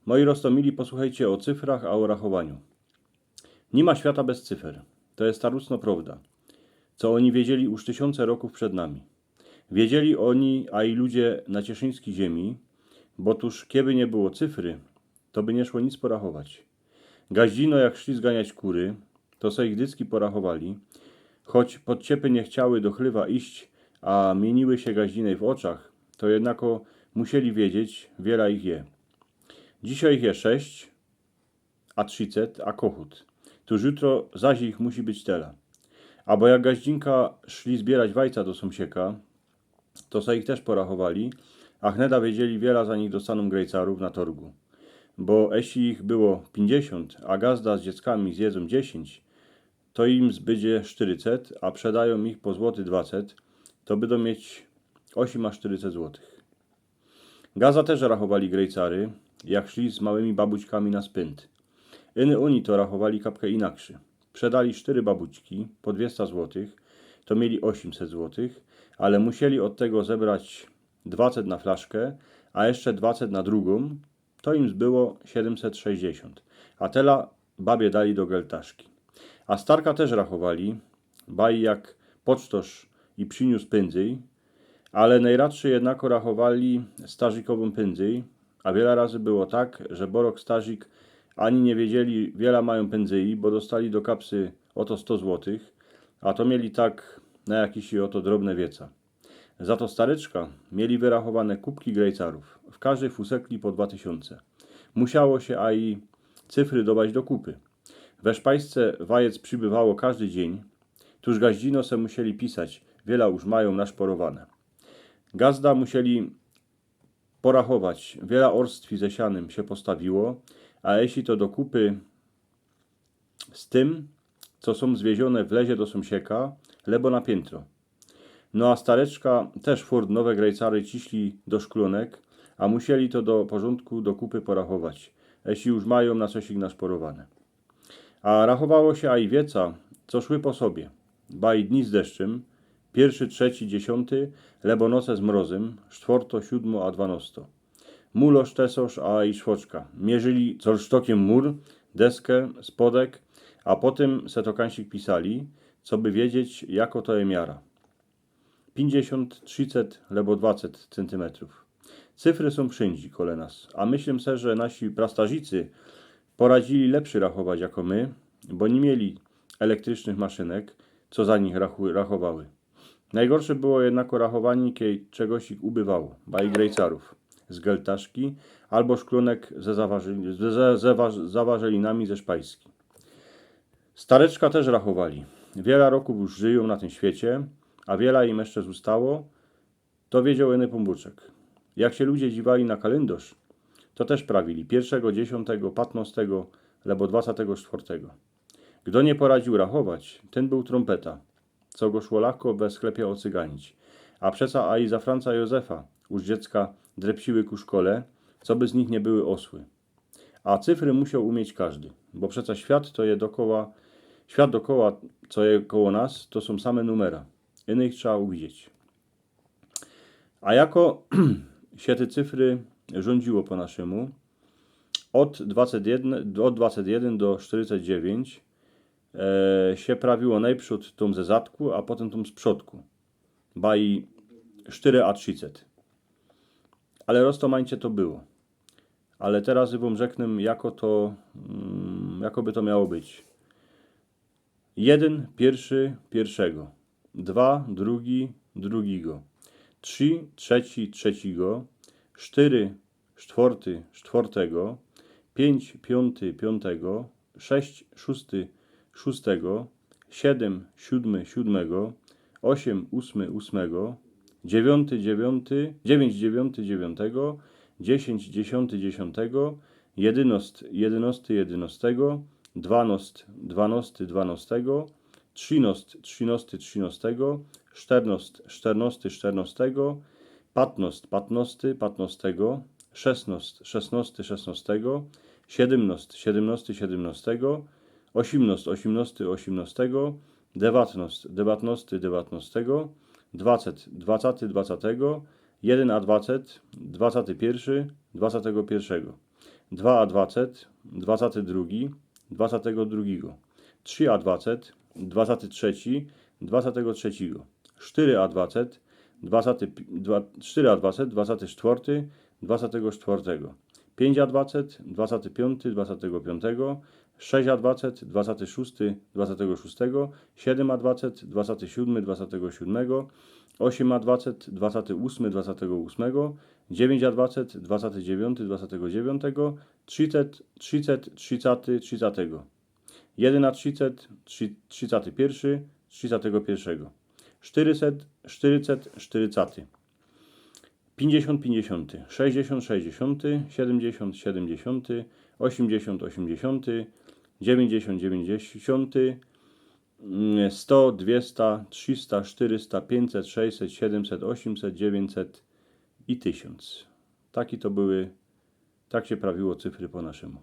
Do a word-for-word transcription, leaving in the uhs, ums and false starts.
Moi roztōmili, posłuchejcie ô cyfrach a ô rachowaniu. Niy ma świata bez cyfer. To je starucnŏ prŏwda, co ô nich wiedzieli już tysiōnce rokōw przed nami. Wiedzieli ô nich aj ludzie na cieszyńskij ziymie, bo tōż keby niy było cyfry, to by niy szło nic porachować. Gaździno, jak szli zganiać kury, to se ich dycki porachowali. Choć podciepy niy chciały do chlywa iść, a miyniły sie gaździnej w ôczach, to jednako musieli wiedzieć, wiela ich je. Dzisiej ich je sześć, a trzicet, a kochut. Tōż jutro zaś ich musi być tela. Abo jak gaździnka szli zbierać wajca do sōmsieka, to se ich tyż porachowali, a hneda wiedzieli, wiela za nich dostanōm grejcarōw na torgu. Bo jeśli ich było piyńćdziesiōnt, a gazda z dzieckami zjedzōm dziesiyńć, to im zbydzie sztyrycet, a przedajōm ich po złoty dwacet, to bydōm mieć ôziym a sztyrycet złotych. Gazda tyż rachowali grejcary, jak szli z małymi babućkami na spynt. Iny ôni to rachowali kapkã inakszy. Przedali sztyry babućki po dwiesta złotych, to mieli ôziymset złotych, ale musieli ôd tego zebrać dwacet na flaszkã, a jeszcze dwacet na drugōm, to im zbyło siedymset sześćdziesiōnt. A tela babie dali do geltaszki. A starka tyż rachowali, baj jak pocztŏrz i prziniōs pynzyj, ale nojradszy jednako rachowali starzikowōm pynzyj, a wiela razy było tak, że borok starzik ani niy wiedzieli, wiela majōm pynzyji, bo dostali do kapsy ôto sto złotych, a to mieli tak na jakiś ôto drobne wieca. Za to staryczka mieli wyrachowane kupki grejcarōw, w kożdej fusekli po dwa tysiōnce. Musiało sie aj cyfry dobać do kupy. We szpajsce wajec przybywało kożdy dziyń, tōż gaździno se musieli pisać, wiela już majōm naszporowane. Gazda musieli porachować, wiela ôrstwi ze sianym sie postawiło, a jeśli to do kupy z tym, co sōm zwieziōne w lezie do sōmsieka, lebo na piyntro. No a stareczka tyż furt nowe grejcary ciśli do szklōnek, a musieli to do porzōndku do kupy porachować, jeśli już majōm na coś ich naszporowane. A rachowało sie aj wieca, co szły po sobie, baj dni z deszczym, piyrszy, trzeci, dziesiōnty, lebo noce z mrozym, sztworto, siōdmo a dwanŏsto. Mulosz, tesŏrz, a i szwoczka mierzyli colsztokiym mur, deskę, spodek, a potym se to kansik pisali, coby wiedzieć, jako to je miara. Piyńćdziesiōnt, trzicet lebo dwacet cyntymetrōw. Cyfry sōm wszyndzie kole nas, a myślã se, że nasi prastarzicy poradzili lepszy rachować jako my, bo niy mieli elektrycznych maszynek, co za nich rachu-, rachowały. Nojgorsze było jednako rachowaniy, kej czegosik ubywało, baj grejcarōw z geltaszki albo szklōnek ze zawarzyli-, ze, ze, ze waż-, zawarzylinami ze szpajski. Stareczka tyż rachowali. Wiela rokōw już żyjōm na tym świecie, a wiela im jeszcze zōstało, to wiedzioł iny Pōnbōczek. Jak sie ludzie dziwali na kalyndŏrz, to tyż prawili piyrszego, dziesiōntego, patnŏstego lebo dwacetego sztwortego. Kto niy poradziōł rachować, tyn bōł trōmpeta, co go szło lachko we sklepie ôcyganić. A przeca aj za Franca Józefa już dziecka drepciły ku szkole, coby z nich niy były ôsły. A cyfry musioł umieć kożdy, bo przeca świat to je dokoła, świat dokoła, co je koło nas, to sōm same numera. Inych trzeba uwidzieć. A jako sie te cyfry rzōndziło po naszymu? Ôd dwacet jedyn, ôd dwacet jedyn do sztyrycet dziewiyńć, e, sie prawiło nojprzōd tōm ze zadku, a potym tōm z przodku. Baj sztyry a trzicet. Ale roztōmajcie to było. Ale teroz wōm rzeknã, jako to, mm, jako by to miało być. Jedyn, piyrszy, piyrszego. Dwa, drugi, drugigo. Trzi, trzeci, trzecigo. Sztyry, sztworty, sztwortego. Piyńć, piyōnty, piyōntego. Sześć, szōsty, szōstego. Siedym, siōdmy, siōdmego. Ôziym, ôsmy, ôsmego. Dziewiyńć, dziewiyńty, dziewiyńć, dziewiyńty, dziewiyńtego. Dziesiyńć, dziesiōnty, dziesiōntego. Jedynŏst, jedynŏsty, jedynŏstego. Dwanŏst, dwanŏsty, dwanŏstego. Trzynŏst, trzynŏsty, trzynŏstego. Szternŏst, szternŏsty, szternŏstego. Patnŏst, patnŏsty, patnŏstego. Szesnŏst, szesnŏsty, szesnŏstego. Siedymnŏst, siedymnŏsty, siedymnŏstego. Ôziymnŏst, ôziymnŏsty, ôziymnŏstego. Dewatnŏst, dewatnŏsty, dewatnŏstego. Dwacet, dwacaty, dwacetego. Jedyn a dwacat, dwacaty piyrszy, dwacetego piyrszego. Dwa a dwacat, dwacaty drugi, dwacetego drugigo. Trzi a dwacat, dwacaty trzeci, dwacetego trzecigo. Sztyry a dwacat, dwacaty pi-, dwa, sztyry a dwacat, dwacaty sztworty, dwacetego sztwortego. Piyńć a dwacat, dwacaty piōnty, dwacetego piōntego. Sześć a dwacat, dwacaty szōsty, dwacetego szōstego. Siedym a dwacat, dwacaty siódmy, dwacetego siódmego. Osiem a dwacat, dwacaty ósmy, dwacetego ósmego. Dziewięć a dwacat, dwacaty dziewiąty, dwacetego dziewiątego. Trzycet, trzycet, trzicaty, trzicaty. Jedyn a trzicat, trzi-, trzicaty piyrszy, trzicetego piyrszego. Sztyryset, sztyrycet, sztyrycaty. Piyńćdziesiōnt, piyńćdziesiōnty. Sześćdziesiōnt, sześćdziesiōnty. Siedymdziesiōnt, siedymdziesiōnty. Ôziymdziesiōnt, ôziymdziesiōnty. Dziewięćdziesiōnt, dziewięćdziesiōnty. Mm, sto, dwiesta, trzista, sztyrysta, piyńćset, sześćset, siedymset, ôziymset, dziewiyńćset i tysiōnc. Taki to były, tak sie prawiło cyfry po naszymu.